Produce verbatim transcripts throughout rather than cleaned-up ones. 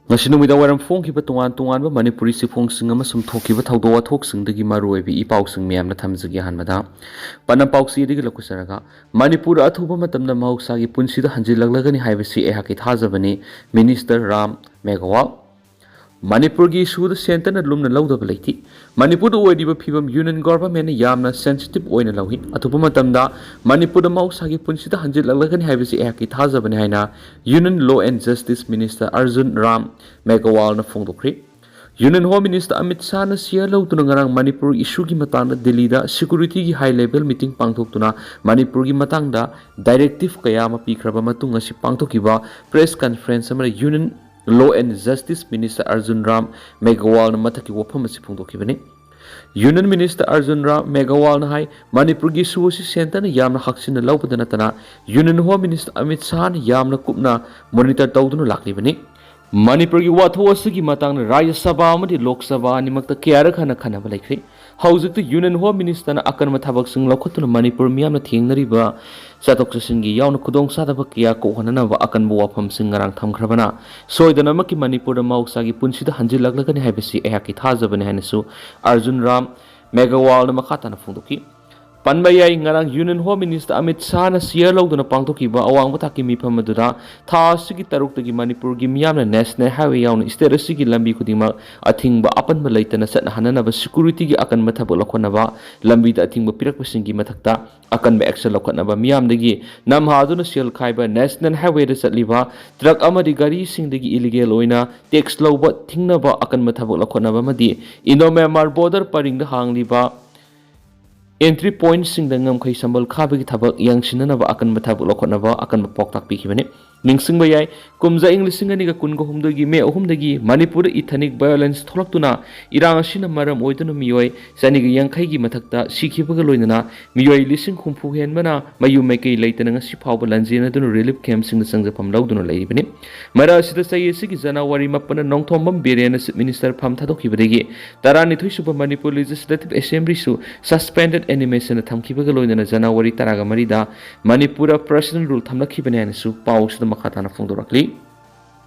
ꯉꯁꯤ ꯅꯨꯃꯤꯗꯥꯡ ꯋꯥꯏꯔꯝ ꯐꯣꯡꯈꯤꯕ ꯇꯣꯉꯥꯟ ꯇꯣꯉꯥꯟꯕ ꯃꯅꯤꯄꯨꯔꯤ ꯆꯦꯐꯣꯡꯁꯤꯡ ꯑꯃꯁꯨꯡ ꯊꯣꯛꯈꯤꯕ ꯊꯧꯗꯣꯛ ꯋꯥꯊꯣꯛꯁꯤꯡꯗꯒꯤ ꯃꯔꯨꯑꯣꯏꯕ ꯏ ꯄꯥꯎꯁꯤꯡ ꯃꯌꯥꯝꯅ ꯊꯝꯖꯒꯦ꯫ ꯑꯍꯥꯟꯕꯗ ꯄꯅꯝ ꯄꯥꯎꯆꯦꯗꯒꯤ ꯂꯧꯈꯠꯆꯔꯒ, "ꯃꯅꯤꯄꯨꯔ ꯑꯊꯨꯕ ꯃꯇꯝꯗ ꯃꯍꯧꯁꯥꯒꯤ ꯄꯨꯟꯁꯤꯗ ꯍꯟꯖꯤꯜꯂꯛꯂꯒꯅꯤ ꯍꯥꯏꯕꯁꯤ ꯑꯩꯍꯥꯛꯀꯤ ꯊꯥꯖꯕꯅꯤ", ꯃꯤꯅꯤꯁꯇꯔ ꯔꯥꯝ ꯃꯦꯘꯋꯥꯜ꯫ ꯃꯅꯤꯄꯨꯔꯒꯤ ꯏꯁꯨꯗ ꯁꯦꯟꯇꯔꯅ ꯂꯨꯝꯅ ꯂꯧꯗꯕ ꯂꯩꯇꯦ꯫ ꯃꯅꯤꯄꯨꯔꯗ ꯑꯣꯏꯔꯤꯕ ꯐꯤꯕꯝ ꯌꯨꯅꯤꯌꯟ ꯒꯣꯚꯔꯟꯃꯦꯟꯠꯅ ꯌꯥꯝꯅ ꯁꯦꯟꯁꯤꯇꯤꯚ ꯑꯣꯏꯅ ꯂꯧꯏ꯫ ꯑꯊꯨꯕ ꯃꯇꯝꯗ ꯃꯅꯤꯄꯨꯔꯗ ꯃꯍꯧꯁꯥꯒꯤ ꯄꯨꯟꯁꯤꯗ ꯍꯟꯖꯤꯜꯂꯛꯂꯒꯅꯤ ꯍꯥꯏꯕꯁꯤ ꯑꯩꯍꯥꯛꯀꯤ ꯊꯥꯖꯕꯅꯤ ꯍꯥꯏꯅ union law and justice minister Arjun Ram ꯃꯦꯘꯋꯥꯜꯅ ꯐꯣꯡꯗꯣꯛꯈ꯭ꯔꯤ꯫ ꯌꯨꯅꯤꯌꯟ ꯍꯣꯝ ꯃꯤꯅꯤꯁꯇꯔ ꯑꯃꯤꯠ ꯁꯥꯍꯅ ꯁꯤꯌꯥꯔ ꯂꯧꯗꯨꯅ ꯉꯔꯥꯡ ꯃꯅꯤꯄꯨꯔ ꯏꯁꯨꯒꯤ ꯃꯇꯥꯡꯗ ꯗꯤꯜꯂꯤꯗ ꯁꯦꯀ꯭ꯌꯨꯔꯤꯇꯤꯒꯤ ꯍꯥꯏ ꯂꯦꯚꯦꯜ ꯃꯤꯇꯤꯡ ꯄꯥꯡꯊꯣꯛꯇꯨꯅ ꯃꯅꯤꯄꯨꯔꯒꯤ ꯃꯇꯥꯡꯗ ꯗꯥꯏꯔꯦꯛꯇꯤꯚ ꯀꯌꯥ ꯑꯃ ꯄꯤꯈ꯭ꯔꯕ ꯃꯇꯨꯡ ꯉꯁꯤ ꯄꯥꯡꯊꯣꯛꯈꯤꯕ ꯄ꯭ꯔꯦꯁ ꯀꯟꯐꯔꯦꯟꯁ ꯑꯃꯗ union law and justice minister Arjun Ram ꯃꯦꯘꯋꯥꯜꯅ ꯃꯊꯛꯀꯤ ꯋꯥꯐꯝ ꯑꯁꯤ ꯐꯣꯡꯗꯣꯛꯈꯤꯕꯅꯤ꯫ ꯌꯨꯅꯤꯌꯟ ꯃꯤꯅꯤꯁꯇꯔ ꯑꯔꯖꯨꯟ ꯔꯥꯝ ꯃꯦꯘꯋꯥꯜꯅ ꯍꯥꯏ, ꯃꯅꯤꯄꯨꯔꯒꯤ ꯏꯁꯨ ꯑꯁꯤ ꯁꯦꯟꯇꯔꯅ ꯌꯥꯝꯅ ꯍꯛꯆꯤꯟꯅ ꯂꯧꯕꯗ ꯅꯠꯇꯅ ꯌꯨꯅꯤꯌꯟ ꯍꯣꯝ ꯃꯤꯅꯤꯁꯇꯔ ꯑꯃꯤꯠ ꯁꯥꯍꯅ ꯌꯥꯝꯅ ꯀꯨꯞꯅ ꯃꯣꯅꯤꯇꯔ ꯇꯧꯗꯨꯅ ꯂꯥꯛꯂꯤꯕꯅꯤ꯫ ꯃꯅꯤꯄꯨꯔꯒꯤ ꯋꯥꯊꯣꯛ ꯑꯁꯤꯒꯤ ꯃꯇꯥꯡꯗ ꯔꯥꯖ꯭ꯌ ꯁꯚꯥ ꯑꯃꯗꯤ ꯂꯣꯛ ꯁꯚꯥ ꯑꯅꯤꯃꯛꯇ ꯀꯌꯥꯔꯛ ꯍꯟꯅ ꯈꯟꯅꯕ ꯂꯩꯈ꯭ꯔꯦ꯫ ꯍꯧꯖꯤꯛꯇꯤ ꯌꯨꯅꯤꯌꯟ ꯍꯣꯝ ꯃꯤꯅꯤꯁꯇꯔꯅ ꯑꯀꯟꯕ ꯊꯕꯛꯁꯤꯡ ꯂꯧꯈꯠꯇꯨꯅ ꯃꯅꯤꯄꯨꯔ ꯃꯤꯌꯥꯝꯅ ꯊꯦꯡꯅꯔꯤꯕ ꯆꯠꯊꯣꯛ ꯆꯠꯁꯤꯟꯒꯤ ꯌꯥꯎꯅ ꯈꯨꯗꯣꯡꯆꯥꯗꯕ ꯀꯌꯥ ꯀꯣꯛꯍꯟꯅꯅꯕ ꯑꯀꯟꯕ ꯋꯥꯐꯝꯁꯤꯡ ꯉꯔꯥꯡ ꯊꯝꯈ꯭ꯔꯕꯅ ꯁꯣꯏꯗꯅꯃꯛꯀꯤ ꯃꯅꯤꯄꯨꯔꯗ ꯃꯍꯧꯁꯥꯒꯤ ꯄꯨꯟꯁꯤꯗ ꯍꯟꯖꯤꯜꯂꯛꯂꯒꯅꯤ ꯍꯥꯏꯕꯁꯤ ꯑꯩꯍꯥꯛꯀꯤ ꯊꯥꯖꯕꯅꯤ ꯍꯥꯏꯅꯁꯨ ꯑꯔꯖꯨꯟ ꯔꯥꯝ ꯃꯦꯘꯋꯥꯜꯅ ꯃꯈꯥ ꯇꯥꯅ ꯐꯣꯡꯗꯣꯛꯈꯤ꯫ ꯄꯟꯕ ꯌꯥꯏ, ꯉꯔꯥꯡ ꯌꯨꯅꯤꯌꯟ ꯍꯣꯝ ꯃꯤꯅꯤꯁꯇꯔ ꯑꯃꯤꯠ ꯁꯥꯍꯅ ꯁꯤꯌꯥꯔ ꯂꯧꯗꯨꯅ ꯄꯥꯡꯊꯣꯛꯈꯤꯕ ꯑꯋꯥꯡꯕ ꯊꯥꯛꯀꯤ ꯃꯤꯐꯝ ꯑꯗꯨꯗ ꯊꯥ ꯑꯁꯤꯒꯤ ꯇꯔꯨꯛꯇꯒꯤ ꯃꯅꯤꯄꯨꯔꯒꯤ ꯃꯤꯌꯥꯝꯅ ꯅꯦꯁꯅꯦꯜ ꯍꯥꯏꯋꯦ ꯌꯥꯎꯅ ꯁ꯭ꯇꯦꯠ ꯑꯁꯤꯒꯤ ꯂꯝꯕꯤ ꯈꯨꯗꯤꯡꯃꯛ ꯑꯊꯤꯡꯕ ꯑꯄꯟꯕ ꯂꯩꯇꯅ ꯆꯠꯅꯍꯟꯅꯅꯕ ꯁꯦꯀ꯭ꯌꯨꯔꯤꯇꯤꯒꯤ ꯑꯀꯟꯕ ꯊꯕꯛ ꯂꯧꯈꯠꯅꯕ, ꯂꯝꯕꯤꯗ ꯑꯊꯤꯡꯕ ꯄꯤꯔꯛꯄꯁꯤꯡꯒꯤ ꯃꯊꯛꯇ ꯑꯀꯟꯕ ꯑꯦꯛꯁꯟ ꯂꯧꯈꯠꯅꯕ, ꯃꯤꯌꯥꯝꯗꯒꯤ ꯅꯝꯍꯥꯗꯨꯅ ꯁꯦꯜ ꯈꯥꯏꯕ, ꯅꯦꯁꯅꯦꯜ ꯍꯥꯏꯋꯦꯗ ꯆꯠꯂꯤꯕ ꯇ꯭ꯔꯛ ꯑꯃꯗꯤ ꯒꯥꯔꯤꯁꯤꯡꯗꯒꯤ ꯏꯂꯤꯒꯦꯜ ꯑꯣꯏꯅ ꯇꯦꯛꯁ ꯂꯧꯕ ꯊꯤꯡꯅꯕ ꯑꯀꯟꯕ ꯊꯕꯛ ꯂꯧꯈꯠꯅꯕ ꯑꯃꯗꯤ ꯏꯟꯗꯣ ꯃ꯭ꯌꯥꯟꯃꯥꯔ ꯕꯣꯔꯗꯔ ꯄꯔꯤꯡꯗ ꯍꯥꯡꯂꯤꯕ ꯑꯦꯟꯇ꯭ꯔꯤ ꯄꯣꯏꯟꯠꯁꯤꯡꯗ ꯉꯝꯈꯩ ꯁꯝꯕꯜ ꯈꯥꯕꯒꯤ ꯊꯕꯛ ꯌꯦꯡꯁꯤꯟꯅꯅꯕ ꯑꯀꯟꯕ ꯊꯕꯛ ꯂꯧꯈꯠꯅꯕ ꯑꯀꯟꯕ ꯄꯥꯎꯇꯥꯛ ꯄꯤꯈꯤꯕꯅꯤ꯫ ꯅꯤꯡꯁꯤꯡꯕ ꯌꯥꯏ, ꯀꯨꯝꯖꯥ ꯏꯪ ꯂꯤꯁꯤꯡ ꯑꯅꯤꯒ ꯀꯨꯟꯒ ꯍꯨꯝꯗꯣꯏꯒꯤ ꯃꯦ ꯑꯍꯨꯝꯗꯒꯤ ꯃꯅꯤꯄꯨꯔꯗ ꯏꯊꯅꯤꯛ ꯚꯥꯏꯑꯣꯂꯦꯟꯁ ꯊꯣꯛꯂꯛꯇꯨꯅ ꯏꯔꯥꯡ ꯑꯁꯤꯅ ꯃꯔꯝ ꯑꯣꯏꯗꯨꯅ ꯃꯤꯑꯣꯏ ꯆꯅꯤꯒ ꯌꯥꯡꯈꯩꯒꯤ ꯃꯊꯛꯇ ꯁꯤꯈꯤꯕꯒ ꯂꯣꯏꯅꯅ ꯃꯤꯑꯣꯏ ꯂꯤꯁꯤꯡ ꯍꯨꯝꯐꯨ ꯍꯦꯟꯕꯅ ꯃꯌꯨꯝ ꯃꯩꯀꯩ ꯂꯩꯇꯅ ꯉꯁꯤ ꯐꯥꯎꯕ ꯂꯥꯟꯖꯦꯟꯅꯗꯨꯅ ꯔꯤꯂꯤꯐ ꯀꯦꯝꯞꯁꯤꯡꯗ ꯆꯪꯖꯐꯝ ꯂꯧꯗꯨꯅ ꯂꯩꯔꯤꯕꯅꯤ꯫ ꯃꯔꯛ ꯑꯁꯤꯗ ꯆꯍꯤ ꯑꯁꯤꯒꯤ ꯖꯅꯋꯥꯔꯤ ꯃꯥꯄꯟꯗ ꯅꯣꯡꯊꯣꯝꯕꯝ ꯕꯤꯔꯦꯟꯅ ꯆꯤꯐ ꯃꯤꯅꯤꯁꯇꯔ ꯐꯝ ꯊꯥꯗꯣꯛꯈꯤꯕꯗꯒꯤ ꯇꯔꯥꯅꯤꯊꯣꯏ ꯁꯨꯕ ꯃꯅꯤꯄꯨꯔ ꯂꯦꯖꯤꯁꯂꯦꯇꯤꯚ ꯑꯦꯁꯦꯝꯕ꯭ꯂꯤꯁꯨ ꯁꯁꯄꯦꯟꯗꯦꯗ ꯑꯦꯅꯤꯃꯦꯁꯟꯗ ꯊꯝꯈꯤꯕꯒ ꯂꯣꯏꯅꯅ ꯖꯅꯋꯥꯔꯤ ꯇꯔꯥꯒ ꯃꯔꯤꯗ ꯃꯅꯤꯄꯨꯔꯗ ꯄ꯭ꯔꯦꯁꯤꯗꯦꯟ ꯔꯨꯜ ꯊꯝꯂꯛꯈꯤꯕꯅꯤ ꯍꯥꯏꯅꯁꯨ ꯄꯥꯎ ꯑꯁꯤꯗ ꯃꯈꯥ ꯇꯥꯅ ꯐꯣꯡꯗꯣꯔꯛꯂꯤ꯫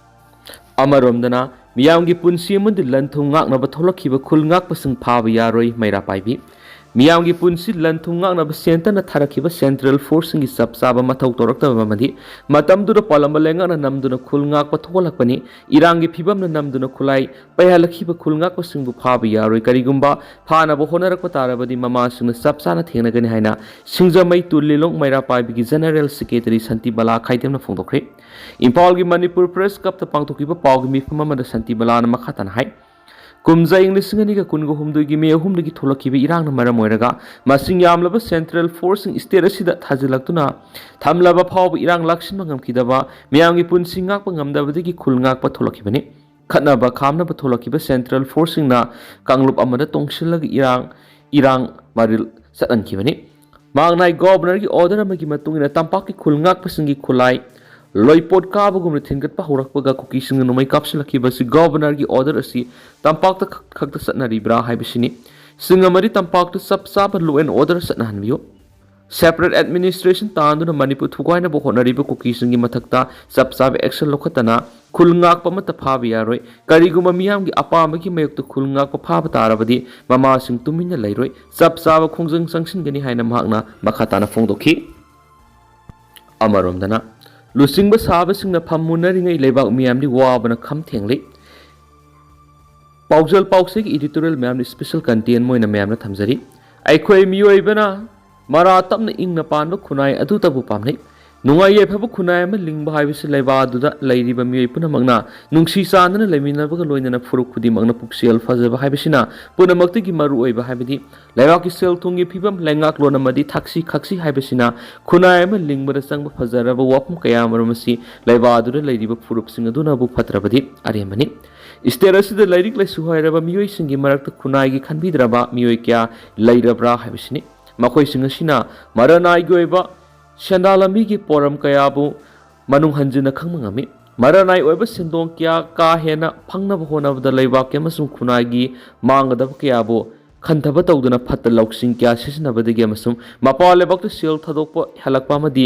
ꯑꯃꯔꯣꯝꯗꯅ, ꯃꯤꯌꯥꯝꯒꯤ ꯄꯨꯟꯁꯤ ꯑꯃꯗꯤ ꯂꯟ ꯊꯨꯝ ꯉꯥꯛꯅꯕ ꯊꯣꯛꯂꯛꯈꯤꯕ ꯈꯨꯜ ꯉꯥꯛꯄꯁꯤꯡ ꯐꯥꯕ ꯌꯥꯔꯣꯏ ꯃꯩꯔꯥ ꯄꯥꯏꯕꯤ꯫ ꯃꯤꯌꯥꯝꯒꯤ ꯄꯨꯟꯁꯤ ꯂꯟ ꯊꯨꯝ ꯉꯥꯛꯅꯕ ꯁꯦꯟꯇꯔꯅ ꯊꯥꯔꯛꯈꯤꯕ ꯁꯦꯟꯇ꯭ꯔꯦꯜ ꯐꯣꯔꯁꯁꯤꯡꯒꯤ ꯆꯞ ꯆꯥꯕ ꯃꯊꯧ ꯇꯧꯔꯛꯇꯕ ꯑꯃꯗꯤ ꯃꯇꯝꯗꯨꯗ ꯄꯥꯜꯂꯝꯕ ꯂꯩꯉꯥꯛꯅ ꯅꯝꯗꯨꯅ ꯈꯨꯜ ꯉꯥꯛꯄ ꯊꯣꯛꯍꯜꯂꯛꯄꯅꯤ꯫ ꯏꯔꯥꯡꯒꯤ ꯐꯤꯕꯝꯅ ꯅꯝꯗꯨꯅ ꯈꯨꯠꯂꯥꯏ ꯄꯩꯍꯜꯂꯛꯈꯤꯕ ꯈꯨꯜ ꯉꯥꯛꯄꯁꯤꯡꯕꯨ ꯐꯥꯕ ꯌꯥꯔꯣꯏ꯫ ꯀꯔꯤꯒꯨꯝꯕ ꯐꯥꯅꯕ ꯍꯣꯠꯅꯔꯛꯄ ꯇꯥꯔꯕꯗꯤ ꯃꯃꯥꯁꯤꯡꯅ ꯆꯞ ꯆꯥꯅ ꯊꯦꯡꯅꯒꯅꯤ ꯍꯥꯏꯅ ꯁꯤꯡꯖꯃꯩ ꯇꯨ ꯂꯤꯂꯣꯡ ꯃꯩꯔꯥ ꯄꯥꯏꯕꯤꯒꯤ ꯖꯦꯅꯔꯦꯜ ꯁꯦꯀ꯭ꯔꯦꯇꯔꯤ ꯁꯟꯇꯤꯕꯂꯥ ꯈꯥꯏꯗꯦꯝꯅ ꯐꯣꯡꯗꯣꯛꯈ꯭ꯔꯦ꯫ ꯏꯝꯐꯥꯜꯒꯤ ꯃꯅꯤꯄꯨꯔ ꯄ꯭ꯔꯦꯁ ꯀ꯭ꯂꯕꯇ ꯄꯥꯡꯊꯣꯛꯈꯤꯕ ꯄꯥꯎꯒꯤ ꯃꯤꯐꯝ ꯑꯃꯗ ꯁꯟꯇꯤꯕꯂꯥꯅ ꯃꯈꯥ ꯇꯥꯅ ꯍꯥꯏ, ꯀꯨꯝꯖꯥ ꯏꯪ ꯂꯤꯁꯤꯡ ꯑꯅꯤꯒ ꯀꯨꯟꯒ ꯍꯨꯝꯗꯣꯏꯒꯤ ꯃꯦ ꯑꯍꯨꯝꯗꯒꯤ ꯊꯣꯛꯂꯛꯈꯤꯕ ꯏꯔꯥꯡꯅ ꯃꯔꯝ ꯑꯣꯏꯔꯒ ꯃꯁꯤꯡ ꯌꯥꯝꯂꯕ ꯁꯦꯟꯇ꯭ꯔꯦꯜ ꯐꯣꯔꯁꯁꯤꯡ ꯁ꯭ꯇꯦꯠ ꯑꯁꯤꯗ ꯊꯥꯖꯤꯜꯂꯛꯇꯨꯅ ꯊꯝꯂꯕ ꯐꯥꯎꯕ ꯏꯔꯥꯡ ꯂꯥꯛꯁꯤꯟꯕ ꯉꯝꯈꯤꯗꯕ, ꯃꯤꯌꯥꯝꯒꯤ ꯄꯨꯟꯁꯤ ꯉꯥꯛꯄ ꯉꯝꯗꯕꯗꯒꯤ ꯈꯨꯜ ꯉꯥꯛꯄ ꯊꯣꯛꯂꯛꯈꯤꯕꯅꯤ꯫ ꯈꯠꯅꯕ ꯈꯥꯝꯅꯕ ꯊꯣꯛꯂꯛꯈꯤꯕ ꯁꯦꯟꯇ꯭ꯔꯦꯜ ꯐꯣꯔꯁꯁꯤꯡꯅ ꯀꯥꯡꯂꯨꯞ ꯑꯃꯗ ꯇꯣꯡꯁꯤꯜꯂꯒ ꯏꯔꯥꯡ ꯏꯔꯥꯡ ꯃꯔꯤꯜ ꯆꯠꯍꯟꯈꯤꯕꯅꯤ꯫ ꯃꯥꯡꯅꯥꯏ ꯒꯣꯕꯔꯅꯔꯒꯤ ꯑꯣꯔꯗꯔ ꯑꯃꯒꯤ ꯃꯇꯨꯡ ꯏꯟꯅ ꯇꯝꯄꯥꯛꯀꯤ ꯈꯨꯜ ꯉꯥꯛꯄꯁꯤꯡꯒꯤ ꯈꯨꯠꯂꯥꯏ ꯂꯣꯏꯄꯣꯠ ꯀꯥꯕꯒꯨꯝꯅ ꯊꯤꯟꯒꯠꯄ ꯍꯧꯔꯛꯄꯒ ꯀꯨꯀꯤꯁꯤꯡꯅ ꯅꯣꯡꯃꯩ ꯀꯥꯞꯁꯤꯜꯂꯛꯈꯤꯕ ꯑꯁꯤ ꯒꯣꯕꯔꯅꯔꯒꯤ ꯑꯣꯔꯗꯔ ꯑꯁꯤ ꯇꯝꯄꯥꯛꯇ ꯈꯛ-, ꯈꯛꯇ ꯆꯠꯅꯔꯤꯕ꯭ꯔꯥ ꯍꯥꯏꯕꯁꯤꯅꯤ꯫ ꯁꯤꯡ ꯑꯃꯗꯤ ꯇꯝꯄꯥꯛꯇ ꯆꯞ ꯆꯥꯕ law and order ꯆꯠꯅꯍꯟꯕꯤꯌꯨ꯫ Separate administration ꯇꯥꯟꯗꯨꯅ Manipur ꯊꯨꯒꯥꯏꯅꯕ ꯍꯣꯠꯅꯔꯤꯕ ꯀꯨꯀꯤꯁꯤꯡꯒꯤ ꯃꯊꯛꯇ ꯆꯞ ꯆꯥꯕ action ꯂꯧꯈꯠꯇꯅ ꯈꯨꯜ ꯉꯥꯛꯄ ꯑꯃꯠꯇ ꯐꯥꯕ ꯌꯥꯔꯣꯏ꯫ ꯀꯔꯤꯒꯨꯝꯕ ꯃꯤꯌꯥꯝꯒꯤ ꯑꯄꯥꯝꯕꯒꯤ ꯃꯥꯌꯣꯛꯇ ꯈꯨꯜ ꯉꯥꯛꯄ ꯐꯥꯕ ꯇꯥꯔꯕꯗꯤ ꯃꯃꯥꯁꯤꯡ ꯇꯨꯃꯤꯟꯅ ꯂꯩꯔꯣꯏ, ꯆꯞ ꯆꯥꯕ ꯈꯣꯡꯖꯪ ꯆꯪꯁꯤꯟꯒꯅꯤ ꯍꯥꯏꯅ ꯃꯍꯥꯛꯅ ꯃꯈꯥ ꯇꯥꯅ ꯐꯣꯡꯗꯣꯛꯈꯤ꯫ ꯑꯃꯔꯣꯝꯗꯅ, ꯂꯨꯆꯤꯡꯕ ꯁꯥꯕꯁꯤꯡꯅ ꯐꯝꯃꯨꯟꯅꯔꯤꯉꯩ ꯂꯩꯕꯥꯛ ꯃꯤꯌꯥꯝꯗꯤ ꯋꯥꯕꯅ ꯈꯝ ꯊꯦꯡꯂꯤ꯫ ꯄꯥꯎꯖꯦꯜ ꯄꯥꯎꯆꯦꯒꯤ editorial ꯃꯌꯥꯝꯅ special content ꯑꯣꯏꯅ ꯃꯌꯥꯝꯅ ꯊꯝꯖꯔꯤ꯫ ꯑꯩꯈꯣꯏ ꯃꯤꯑꯣꯏꯕꯅ ꯃꯔꯥ ꯇꯞꯅ ꯏꯪꯅ ꯄꯥꯟꯕ ꯈꯨꯟꯅꯥꯏ ꯑꯗꯨꯇꯕꯨ ꯄꯥꯝꯅꯩ꯫ ꯅꯨꯡꯉꯥꯏ ꯌꯥꯏꯐꯕ ꯈꯨꯟꯅꯥꯏ ꯑꯃ ꯂꯤꯡꯕ ꯍꯥꯏꯕꯁꯤ ꯂꯩꯕꯥꯛ ꯑꯗꯨꯗ ꯂꯩꯔꯤꯕ ꯃꯤꯑꯣꯏ ꯄꯨꯝꯅꯃꯛꯅ ꯅꯨꯡꯁꯤ ꯆꯥꯟꯅꯅ ꯂꯩꯃꯤꯟꯅꯕꯒ ꯂꯣꯏꯅꯅ ꯐꯨꯔꯨꯞ ꯈꯨꯗꯤꯡꯃꯛꯅ ꯄꯨꯛꯆꯦꯜ ꯐꯖꯕ ꯍꯥꯏꯕꯁꯤꯅ ꯄꯨꯝꯅꯃꯛꯇꯒꯤ ꯃꯔꯨ ꯑꯣꯏꯕ ꯍꯥꯏꯕꯗꯤ ꯂꯩꯕꯥꯛꯀꯤ ꯁꯦꯜ ꯊꯨꯝꯒꯤ ꯐꯤꯕꯝ, ꯂꯩꯉꯥꯛꯂꯣꯟ ꯑꯃꯗꯤ ꯊꯛꯁꯤ ꯈꯥꯁꯤ ꯍꯥꯏꯕꯁꯤꯅ ꯈꯨꯟꯅꯥꯏ ꯑꯃ ꯂꯤꯡꯕꯗ ꯆꯪꯕ ꯐꯖꯔꯕ ꯋꯥꯐꯝ ꯀꯌꯥ ꯑꯃꯔꯣꯝ ꯑꯁꯤ ꯂꯩꯕꯥꯛ ꯑꯗꯨꯗ ꯂꯩꯔꯤꯕ ꯐꯨꯔꯨꯞꯁꯤꯡ ꯑꯗꯨꯅꯕꯨ ꯐꯠꯇ꯭ꯔꯕꯗꯤ ꯑꯔꯦꯝꯕꯅꯤ꯫ State ꯑꯁꯤꯗ ꯂꯥꯏꯔꯤꯛ ꯂꯥꯏꯁꯨ ꯍꯩꯔꯕ ꯃꯤꯑꯣꯏꯁꯤꯡꯒꯤ ꯃꯔꯛꯇ ꯈꯨꯟꯅꯥꯏꯒꯤ ꯈꯟꯕꯤꯗ꯭ꯔꯕ ꯃꯤꯑꯣꯏ ꯀꯌꯥ ꯂꯩꯔꯕ꯭ꯔꯥ ꯍꯥꯏꯕꯁꯤꯅꯤ꯫ ꯃꯈꯣꯏꯁꯤꯡ ꯑꯁꯤꯅ ꯃꯔꯅꯥꯏꯒꯤ ꯑꯣꯏꯕ ꯁꯦꯟꯗꯥꯟ ꯂꯝꯕꯤꯒꯤ ꯄꯣꯔꯝ ꯀꯌꯥꯕꯨ ꯃꯅꯨꯡ ꯍꯟꯖꯤꯟꯅ ꯈꯪꯕ ꯉꯝꯃꯤ꯫ ꯃꯔꯅꯥꯏ ꯑꯣꯏꯕ ꯁꯦꯟꯗꯣꯡ ꯀꯌꯥ ꯀꯥ ꯍꯦꯟꯅ ꯐꯪꯅꯕ ꯍꯣꯠꯅꯕꯗ ꯂꯩꯕꯥꯛꯀꯤ ꯑꯃꯁꯨꯡ ꯈꯨꯟꯅꯥꯏꯒꯤ ꯃꯥꯡꯒꯗꯕ ꯀꯌꯥꯕꯨ ꯈꯟꯊꯕ ꯇꯧꯗꯅ ꯐꯠꯇ ꯂꯧꯁꯤꯡ ꯀꯌꯥ ꯁꯤꯖꯤꯟꯅꯕꯗꯒꯤ ꯑꯃꯁꯨꯡ ꯃꯄꯥꯟ ꯂꯩꯕꯥꯛꯇ ꯁꯦꯜ ꯊꯥꯗꯣꯛꯄ ꯍꯦꯜꯂꯛꯄ ꯑꯃꯗꯤ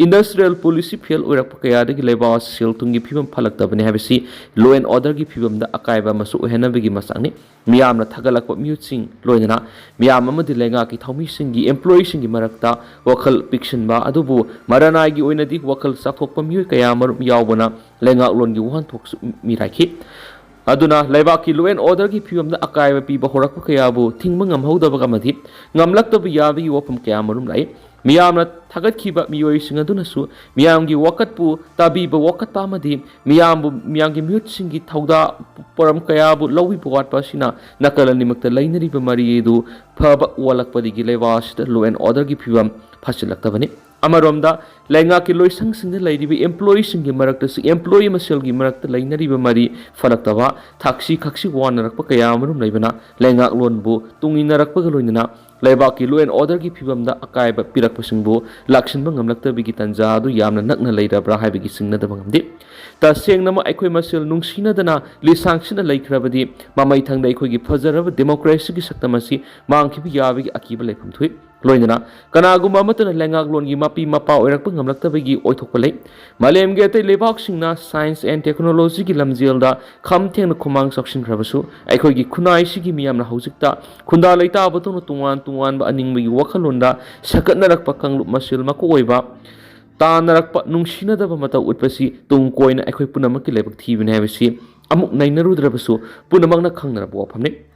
industrial policy fail ꯑꯣꯏꯔꯛꯄ ꯀꯌꯥꯗꯒꯤ ꯂꯩꯕꯥꯛ ꯑꯁꯤ ꯁꯦꯜ ꯊꯨꯝꯒꯤ ꯐꯤꯕꯝ ꯐꯠꯂꯛꯇꯕꯅꯤ ꯍꯥꯏꯕꯁꯤ law and orderꯒꯤ ꯐꯤꯕꯝꯗ ꯑꯀꯥꯏꯕ ꯑꯃꯁꯨ ꯑꯣꯏꯍꯟꯅꯕꯒꯤ ꯃꯆꯥꯛꯅꯤ꯫ ꯃꯤꯌꯥꯝꯅ ꯊꯥꯒꯠꯂꯛꯄ ꯃꯤꯍꯨꯠꯁꯤꯡ ꯂꯣꯏꯅꯅ ꯃꯤꯌꯥꯝ ꯑꯃꯗꯤ ꯂꯩꯉꯥꯛꯀꯤ ꯊꯧꯃꯤꯁꯤꯡꯒꯤ, employeeꯁꯤꯡꯒꯤ ꯃꯔꯛꯇ ꯋꯥꯈꯜ ꯄꯤꯛꯁꯤꯟꯕ ꯑꯗꯨꯕꯨ ꯃꯔꯅꯥꯏꯒꯤ ꯑꯣꯏꯅꯗꯤ ꯋꯥꯈꯜ ꯆꯥꯎꯊꯣꯛꯄ ꯃꯤꯑꯣꯏ ꯀꯌꯥ ꯑꯃꯔꯨꯝ ꯌꯥꯎꯕꯅ ꯂꯩꯉꯥꯛꯂꯣꯟꯒꯤ ꯋꯥꯍꯟꯊꯣꯛꯁꯨ ꯃꯤꯔꯥꯏꯈꯤ꯫ ꯑꯗꯨꯅ ꯂꯩꯕꯥꯛꯀꯤ law and orderꯒꯤ ꯐꯤꯕꯝꯗ ꯑꯀꯥꯏꯕ ꯄꯤꯕ ꯍꯧꯔꯛꯄ ꯀꯌꯥꯕꯨ ꯊꯤꯡꯕ ꯉꯝꯍꯧꯗꯕ ꯑꯃꯗꯤ ꯉꯝꯂꯛꯇꯕ ꯌꯥꯕꯒꯤ ꯋꯥꯐꯝ ꯀꯌꯥ ꯑꯃꯔꯨꯝ ꯂꯥꯛꯏ꯫ ꯃꯤꯌꯥꯝꯅ ꯊꯥꯒꯠꯈꯤꯕ ꯃꯤꯑꯣꯏꯁꯤꯡ ꯑꯗꯨꯅꯁꯨ ꯃꯤꯌꯥꯝꯒꯤ ꯋꯥꯀꯠꯄꯨ ꯇꯥꯕꯤꯕ ꯋꯥꯀꯠꯄ ꯑꯃꯗꯤ ꯃꯤꯌꯥꯝꯕꯨ, ꯃꯤꯌꯥꯝꯒꯤ ꯃꯤꯍꯨꯠꯁꯤꯡꯒꯤ ꯊꯧꯗꯥ ꯄꯣꯔꯝ ꯀꯌꯥꯕꯨ ꯂꯧꯕꯤꯕ ꯋꯥꯠꯄ ꯑꯁꯤꯅ ꯅꯥꯀꯜ ꯑꯅꯤꯃꯛꯇ ꯂꯩꯅꯔꯤꯕ ꯃꯔꯤ ꯑꯗꯨ ꯐꯕ ꯋꯥꯠꯂꯛꯄꯗꯒꯤ ꯂꯩꯕꯥꯛ ꯑꯁꯤꯗ law and orderꯒꯤ ꯐꯤꯕꯝ ꯐꯠꯁꯤꯜꯂꯛꯇꯕꯅꯤ꯫ ꯑꯃꯔꯣꯝꯗ ꯂꯩꯉꯥꯛꯀꯤ ꯂꯣꯏꯁꯪꯁꯤꯡꯗ ꯂꯩꯔꯤꯕ employeeꯁꯤꯡꯒꯤ ꯃꯔꯛꯇꯁꯨ employee ꯃꯁꯦꯜꯒꯤ ꯃꯔꯛꯇ ꯂꯩꯅꯔꯤꯕ ꯃꯔꯤ ꯐꯔꯛꯇꯕ, ꯊꯛꯁꯤ ꯈꯛꯁꯤ ꯋꯥꯅꯔꯛꯄ ꯀꯌꯥ ꯑꯃꯔꯣꯝ ꯂꯩꯕꯅ ꯂꯩꯉꯥꯛꯂꯣꯟꯕꯨ ꯇꯨꯡꯏꯟꯅꯔꯛꯄꯒ ꯂꯣꯏꯅꯅ ꯂꯩꯕꯥꯛꯀꯤ law and orderꯒꯤ ꯐꯤꯕꯝꯗ ꯑꯀꯥꯏꯕ ꯄꯤꯔꯛꯄꯁꯤꯡꯕꯨ ꯂꯥꯛꯁꯤꯟꯕ ꯉꯝꯂꯛꯇꯕꯒꯤ ꯇꯥꯟꯖꯥ ꯑꯗꯨ ꯌꯥꯝꯅ ꯅꯛꯅ ꯂꯩꯔꯕ꯭ꯔꯥ ꯍꯥꯏꯕꯒꯤ ꯆꯤꯡꯅꯗꯕ ꯉꯝꯗꯦ꯫ ꯇꯁꯦꯡꯅꯃꯛ ꯑꯩꯈꯣꯏ ꯃꯁꯦꯜ ꯅꯨꯡꯁꯤꯅꯗꯅ ꯂꯤꯁꯥꯡꯁꯤꯟꯅ ꯂꯩꯈ꯭ꯔꯕꯗꯤ ꯃꯃꯩꯊꯪꯗ ꯑꯩꯈꯣꯏꯒꯤ ꯐꯖꯔꯕ democracyꯒꯤ ꯁꯛꯇꯝ ꯑꯁꯤ ꯃꯥꯡꯈꯤꯕ ꯌꯥꯕꯒꯤ ꯑꯀꯤꯕ ꯂꯩꯐꯝ ꯊꯣꯛꯏ꯫ ꯂꯣꯏꯅꯅ ꯀꯅꯥꯒꯨꯝꯕ ꯑꯃꯠꯇꯅ ꯂꯩꯉꯥꯛꯂꯣꯟꯒꯤ ꯃꯄꯤ ꯃꯄꯥ ꯑꯣꯏꯔꯛꯄ ꯉꯝꯂꯛꯇꯕꯒꯤ ꯑꯣꯏꯊꯣꯛꯄ ꯂꯩ꯫ ꯃꯥꯂꯦꯝꯒꯤ ꯑꯇꯩ ꯂꯩꯕꯥꯛꯁꯤꯡꯅ science and technologyꯒꯤ ꯂꯝꯖꯦꯜꯗ ꯈꯝ ꯊꯦꯡꯅ ꯈꯨꯃꯥꯡ ꯆꯥꯎꯁꯤꯟꯈ꯭ꯔꯕꯁꯨ ꯑꯩꯈꯣꯏꯒꯤ ꯈꯨꯟꯅꯥꯏꯁꯤꯒꯤ ꯃꯤꯌꯥꯝꯅ ꯍꯧꯖꯤꯛꯇ ꯈꯨꯟꯗꯥ ꯂꯩꯇꯥꯕꯗꯧꯅ ꯇꯣꯉꯥꯟ ꯇꯣꯉꯥꯟꯕ ꯑꯅꯤꯡꯕꯒꯤ ꯋꯥꯈꯜꯂꯣꯟꯗ ꯁꯥꯒꯠꯅꯔꯛꯄ ꯀꯥꯡꯂꯨꯞ ꯃꯁꯦꯜ ꯃꯀꯣꯛ ꯑꯣꯏꯕ ꯇꯥꯟꯅꯔꯛꯄ ꯅꯨꯡꯁꯤꯅꯗꯕ ꯃꯇꯧ ꯎꯠꯄꯁꯤ ꯇꯨꯡ ꯀꯣꯏꯅ ꯑꯩꯈꯣꯏ ꯄꯨꯝꯅꯃꯛꯀꯤ ꯂꯥꯏꯕꯛ ꯊꯤꯕꯅꯤ ꯍꯥꯏꯕꯁꯤ ꯑꯃꯨꯛ ꯅꯩꯅꯔꯨꯗ꯭ꯔꯕꯁꯨ ꯄꯨꯝꯅꯃꯛꯅ ꯈꯪꯅꯔꯕ ꯋꯥꯐꯝꯅꯤ꯫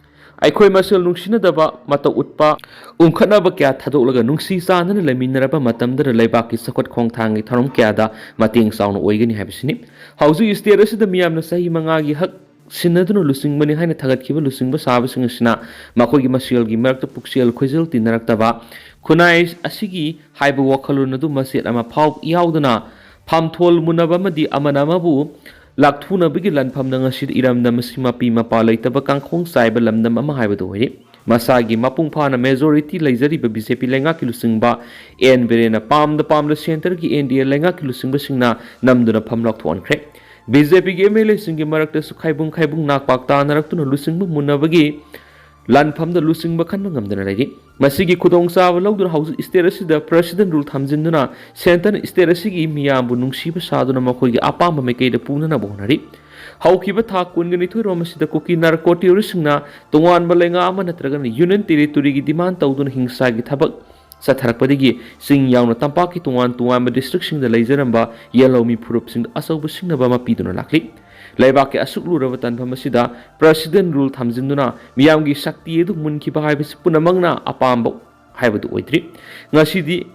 ꯑꯩꯈꯣꯏ ꯃꯁꯦꯜ ꯅꯨꯡꯁꯤꯅꯗꯕ ꯃꯇꯧ ꯎꯠꯄ, ꯎꯪꯈꯠꯅꯕ ꯀꯌꯥ ꯊꯥꯗꯣꯛꯂꯒ ꯅꯨꯡꯁꯤ ꯆꯥꯟꯅꯅ ꯂꯩꯃꯤꯟꯅꯔꯕ ꯃꯇꯝꯗꯗ ꯂꯩꯕꯥꯛꯀꯤ ꯆꯥꯎꯈꯠ ꯈꯣꯡꯊꯥꯡꯒꯤ ꯊꯧꯔꯝ ꯀꯌꯥꯗ ꯃꯇꯦꯡ ꯆꯥꯎꯅ ꯑꯣꯏꯒꯅꯤ ꯍꯥꯏꯕꯁꯤꯅꯤ꯫ ꯍꯧꯖꯤꯛ state ꯑꯁꯤꯗ ꯃꯤꯌꯥꯝꯅ ꯆꯍꯤ ꯃꯉꯥꯒꯤ ꯍꯛ ꯁꯤꯟꯅꯗꯨꯅ ꯂꯨꯆꯤꯡꯕꯅꯤ ꯍꯥꯏꯅ ꯊꯥꯒꯠꯈꯤꯕ ꯂꯨꯆꯤꯡꯕ ꯁꯥꯕꯁꯤꯡ ꯑꯁꯤꯅ ꯃꯈꯣꯏꯒꯤ ꯃꯁꯦꯜꯒꯤ ꯃꯔꯛꯇ ꯄꯨꯛꯆꯦꯜ ꯈꯣꯏꯖꯦꯜ ꯇꯤꯟꯅꯔꯛꯇꯕ, ꯈꯨꯟꯅꯥꯏ ꯑꯁꯤꯒꯤ ꯍꯥꯏꯕ ꯋꯥꯈꯜꯂꯣꯟ ꯑꯗꯨ ꯃꯆꯦꯠ ꯑꯃ ꯐꯥꯎ ꯌꯥꯎꯗꯅ ꯐꯝꯊꯣꯜ ꯃꯨꯟꯅꯕ ꯑꯃꯗꯤ ꯑꯃꯅ ꯑꯃꯕꯨ ꯂꯥꯛꯊꯨꯅꯕꯒꯤ ꯂꯥꯟꯐꯝꯅ ꯉꯁꯤꯗ ꯏꯔꯝꯗꯝ ꯑꯁꯤ ꯃꯄꯤ ꯃꯄꯥ ꯂꯩꯇꯕ ꯀꯥꯡꯈꯣꯡ ꯆꯥꯏꯕ ꯂꯝꯗꯝ ꯑꯃ ꯍꯥꯏꯕꯗꯨ ꯑꯣꯏꯔꯤ꯫ ꯃꯁꯥꯒꯤ ꯃꯄꯨꯡ ꯐꯥꯅ majority ꯂꯩꯖꯔꯤꯕ BJP ꯂꯩꯉꯥꯛꯀꯤ ꯂꯨꯆꯤꯡꯕ ꯑꯦꯟ ꯕꯤꯔꯦꯟꯅ ꯄꯥꯝꯗ ꯄꯥꯝꯗ centreꯒꯤ NDA ꯂꯩꯉꯥꯛꯀꯤ ꯂꯨꯆꯤꯡꯕꯁꯤꯡꯅ ꯅꯝꯗꯨꯅ ꯐꯝ ꯂꯥꯎꯊꯣꯛꯍꯟꯈ꯭ꯔꯦ꯫ BJPꯒꯤ MLAꯁꯤꯡꯒꯤ ꯃꯔꯛꯇꯁꯨ ꯈꯥꯏꯕꯨꯡ ꯈꯥꯏꯕꯨꯡ ꯅꯥꯛꯄꯥꯛ ꯇꯥꯅꯔꯛꯇꯨꯅ ꯂꯨꯆꯤꯡꯕ ꯃꯨꯟꯅꯕꯒꯤ ꯂꯥꯟꯐꯝꯗ ꯂꯨꯆꯤꯡꯕ ꯈꯟꯕ ꯉꯝꯗꯅ ꯂꯩꯔꯤ꯫ ꯃꯁꯤꯒꯤ ꯈꯨꯗꯣꯡꯆꯥꯕ ꯂꯧꯗꯨꯅ ꯍꯧꯖꯤꯛ state ꯑꯁꯤꯗ president rule ꯊꯝꯖꯤꯟꯗꯨꯅ centreꯅ state ꯑꯁꯤꯒꯤ ꯃꯤꯌꯥꯝꯕꯨ ꯅꯨꯡꯁꯤꯕ ꯁꯥꯗꯨꯅ ꯃꯈꯣꯏꯒꯤ ꯑꯄꯥꯝꯕ ꯃꯥꯏꯀꯩꯗ ꯄꯨꯅꯅꯕ ꯍꯣꯠꯅꯔꯤ꯫ ꯍꯧꯈꯤꯕ ꯊꯥ ꯀꯨꯟꯒ ꯅꯤꯊꯣꯏ ꯔꯣꯝ ꯑꯁꯤꯗ ꯀꯨꯀꯤ narco terroristꯁꯤꯡꯅ ꯇꯣꯉꯥꯟꯕ ꯂꯩꯉꯥꯛ ꯑꯃ ꯅꯠꯇ꯭ꯔꯒꯅ union territoryꯒꯤ demand ꯇꯧꯗꯨꯅ ꯍꯤꯡꯁꯥꯒꯤ ꯊꯕꯛ ꯆꯠꯊꯔꯛꯄꯗꯒꯤ ꯆꯤꯡ ꯌꯥꯎꯅ ꯇꯝꯄꯥꯛꯀꯤ ꯇꯣꯉꯥꯟ ꯇꯣꯉꯥꯟꯕ districtꯁꯤꯡꯗ ꯂꯩꯖꯔꯝꯕ ꯌꯦꯜꯍꯧꯃꯤ ꯐꯨꯔꯨꯞꯁꯤꯡꯗ ꯑꯆꯧꯕ ꯁꯤꯡꯅꯕ ꯑꯃ ꯄꯤꯗꯨꯅ ꯂꯥꯛꯂꯤ꯫ ꯂꯩꯕꯥꯛꯀꯤ ꯑꯁꯨꯛ ꯂꯨꯔꯕ ꯇꯥꯟꯐꯝ ꯑꯁꯤꯗ president rule ꯊꯝꯖꯤꯟꯗꯨꯅ ꯃꯤꯌꯥꯝꯒꯤ ꯁꯛꯇꯤ ꯑꯗꯨ ꯃꯨꯟꯈꯤꯕ ꯍꯥꯏꯕꯁꯤ ꯄꯨꯝꯅꯃꯛꯅ ꯑꯄꯥꯝꯕ ꯍꯥꯏꯕꯗꯨ ꯑꯣꯏꯗ꯭ꯔꯤ꯫ ꯉꯁꯤꯗꯤ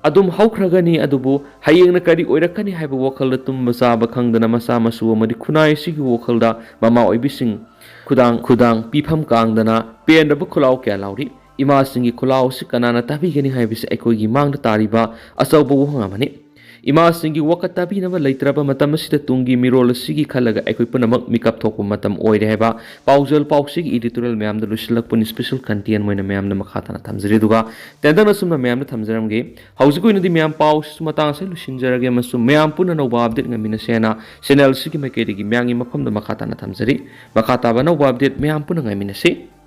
ꯑꯗꯨꯝ ꯍꯧꯈ꯭ꯔꯒꯅꯤ, ꯑꯗꯨꯕꯨ ꯍꯌꯦꯡꯅ ꯀꯔꯤ ꯑꯣꯏꯔꯛꯀꯅꯤ ꯍꯥꯏꯕ ꯋꯥꯈꯜꯗ ꯇꯨꯝꯕ ꯆꯥꯕ ꯈꯪꯗꯅ ꯃꯆꯥ ꯃꯁꯨ ꯑꯃꯗꯤ ꯈꯨꯟꯅꯥꯏ ꯑꯁꯤꯒꯤ ꯋꯥꯈꯜꯗ ꯃꯃꯥ ꯑꯣꯏꯕꯤꯁꯤꯡ ꯈꯨꯗꯥꯡ ꯈꯨꯗꯥꯡ ꯄꯤꯐꯝ ꯀꯥꯡꯗꯅ ꯄꯦꯟꯗꯕ ꯈꯨꯜꯂꯥꯎ ꯀꯌꯥ ꯂꯥꯎꯔꯤ꯫ ꯏꯃꯥꯁꯤꯡꯒꯤ ꯈꯨꯜꯂꯥꯎ ꯑꯁꯤ ꯀꯅꯥꯅ ꯇꯥꯕꯤꯒꯅꯤ ꯍꯥꯏꯕꯁꯤ ꯑꯩꯈꯣꯏꯒꯤ ꯃꯥꯡꯗ ꯇꯥꯔꯤꯕ ꯑꯆꯧꯕ ꯋꯥꯍꯪ ꯑꯃꯅꯤ꯫ ꯏꯃꯥꯁꯤꯡꯒꯤ ꯋꯥꯀꯠ ꯇꯥꯕꯤꯅꯕ ꯂꯩꯇ꯭ꯔꯕ ꯃꯇꯝ ꯑꯁꯤꯗ ꯇꯨꯡꯒꯤ ꯃꯤꯔꯣꯜ ꯑꯁꯤꯒꯤ ꯈꯜꯂꯒ ꯑꯩꯈꯣꯏ ꯄꯨꯝꯅꯃꯛ ꯃꯤꯀꯞ ꯊꯣꯛꯄ ꯃꯇꯝ ꯑꯣꯏꯔꯦ ꯍꯥꯏꯕ ꯄꯥꯎꯖꯦꯜ ꯄꯥꯎꯆꯦꯒꯤ editorial ꯃꯌꯥꯝꯗ ꯂꯣꯏꯁꯤꯜꯂꯛꯄꯅꯤ꯫ Special content ꯑꯣꯏꯅ ꯃꯌꯥꯝꯗ ꯃꯈꯥ ꯇꯥꯅ ꯊꯝꯖꯔꯤ꯫ ꯑꯗꯨꯒ ꯇꯦꯟꯇꯛꯅ ꯁꯨꯝꯅ ꯃꯌꯥꯝꯗ ꯊꯝꯖꯔꯝꯒꯦ꯫ ꯍꯧꯖꯤꯛꯀꯤ ꯑꯣꯏꯅꯗꯤ ꯃꯌꯥꯝ ꯄꯥꯎꯁꯤꯁꯨ ꯃꯇꯥꯡ ꯑꯁꯤꯗ ꯂꯣꯏꯁꯤꯟꯖꯔꯒꯦ ꯑꯃꯁꯨꯡ ꯃꯌꯥꯝ ꯄꯨꯟꯅ ꯑꯅꯧꯕ update ꯉꯥꯏꯃꯤꯟꯅꯁꯦꯅ channel ꯑꯁꯤꯒꯤ ꯃꯥꯏꯀꯩꯗꯒꯤ ꯃꯌꯥꯝꯒꯤ ꯃꯐꯝꯗ ꯃꯈꯥ ꯇꯥꯅ ꯊꯝꯖꯔꯤ꯫ ꯃꯈꯥ ꯇꯥꯕ ꯑꯅꯧꯕ update ꯃꯌꯥꯝ ꯄꯨꯟꯅ ꯉꯥꯏꯃꯤꯟꯅꯁꯤ꯫